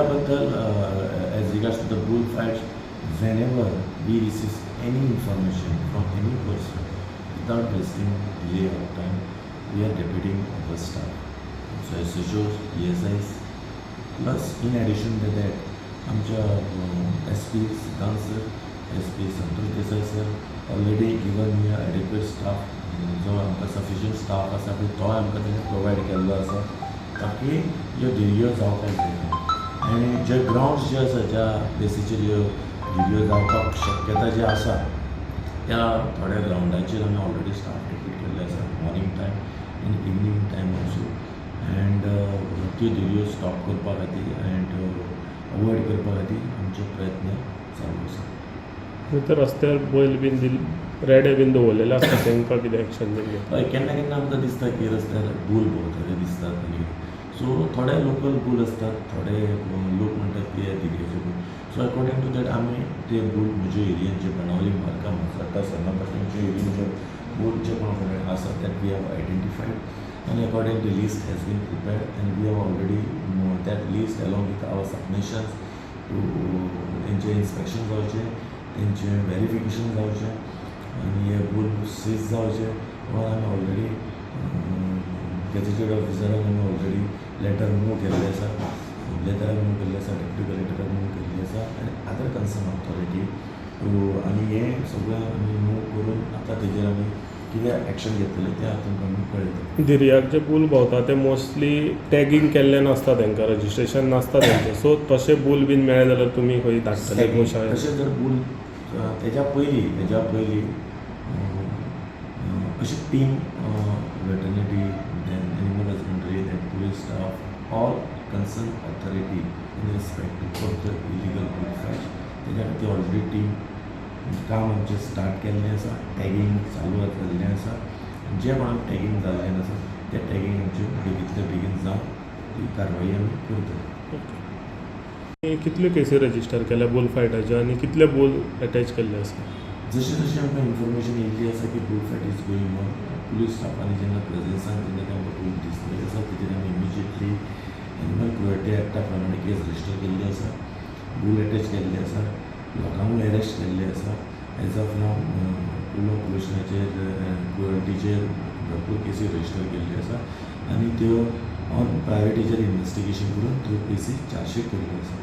धिरया बद्दल, as regards to the bull fights, whenever we receive any information from any person, without wasting delay of time, we are deputing our staff. So SHOs, PSIs, plus in addition to that, आमच्या SP Siddhant sir, SP Santosh Desai sir already given me adequate staff. जो आमकां sufficient staff आसा पळय, तोय आमकां तेणी provide केल्लो आसा, ताकी ह्यो धिरयो जावपाक जायना. आनी जे ग्रावंड्स जे आसा, ज्या प्लेसीचेर ह्यो धिरयो जावपाक शक्यता जी आसा, त्या थोड्या ग्रावंडाचेर आमी ऑलरेडी स्टाफ डेप्यूट केल्ले आसा, morning time आनी इवनींग टायम ऑल्सो, अँड त्यो धिरयो स्टॉप करपा खातीर अँड अवॉयड करपा खातीर आमचे प्रयत्न चालू आसा. तर रस्त्यार बैल बीन दिल, रेडे बीन दवरलेले आसता, तांकां कितें एक्शन बीन घेता? हय, केन्ना केन्ना आमकां दिसता की रस्त्यार बूल भोंवता ते दिसतात. आनी सो थोडे लोकल बूल आसतात, थोडे लोक म्हणटात की हे धिरयेचे बूल. सो अकॉर्डिंग टू that आमी ते बूल म्हज्या एरियन जे बेणावली मार्गा जाता, सरनापाटणच्या एरियन जे बूल जे कोण कडेन आसा, that we have identified आनी according the list has been prepared and we have already that list along with our submissions to तेंचें इन्स्पेक्शन जावचें, तेंचें वेरिफिकेशन जावचें आनी हे बूल सीज जावचे म्हणून आमी ऑलरेडी गॅझेटेड ऑफिसराक आमी ऑलरेडी लेटर मूव केल्ले आसा, लेटराक मूव केल्ले आसा, डेप्युटी कलेक्टराक मूव केल्ले आसा आनी अदर कन्सर्न ऑथॉरिटी टू. आनी हें सगळें आमी मूव करून आतां तेजेर आमी कितें एक्शन घेतलें तें आतां तुमकां आमी कळयतले. धिरयाक जे बूल भोंवता ते मोस्टली टॅगींग केल्ले नासता, तांकां रजिस्ट्रेशन नासता तेंचें. सो तशे बूल बीन मेळ्ळे जाल्यार तुमी खंय धाडटले गोशाळेक? तशें जर बूल, तेज्या पयलीं अशी team, veterinary, then animal husbandry, then police staff, all concern authority in respect of the illegal bull fight, तेज्या खातीर ऑलरेडी टीम काम आमचें स्टार्ट केल्लें आसा. टॅगींग चालू जाल्लें आसा. जे कोणाक टॅगींग जाल्लें आसा, तें टॅगींग आमचें बेगींतल्या बेगीन जावन ती कारवाई आमी करतले. कितल्यो केसी रजिस्टर केल्या बूल फायटाच्यो आनी कितले बूल एटॅच केल्ले आसा? जशें जशें आमकां इन्फॉर्मेशन येयल्ली आसा की bull fight is going on, police स्टाफांनी जेन्ना प्रेजन्सान जेन्ना तांकां बूल दिसलेले आसा, तेजेर आमी इमिजिएटली एनिमल क्रुएल्टी एक्टा प्रमाणे केस रजिस्टर केल्ली आसा, बूल एटॅच केल्ले आसा, लोकांकूय एरेस्ट केल्ले आसा. एज ऑफ नाव बूल ऑपरेशनाचेर, क्रुएल्टीचेर भरपूर केसी रजिस्टर केल्ल्यो आसा आनी त्यो ऑन प्रायोरिटीचेर इन्वेस्टिगेशन करून त्यो केसी चार्जशीट केल्ल्यो आसा.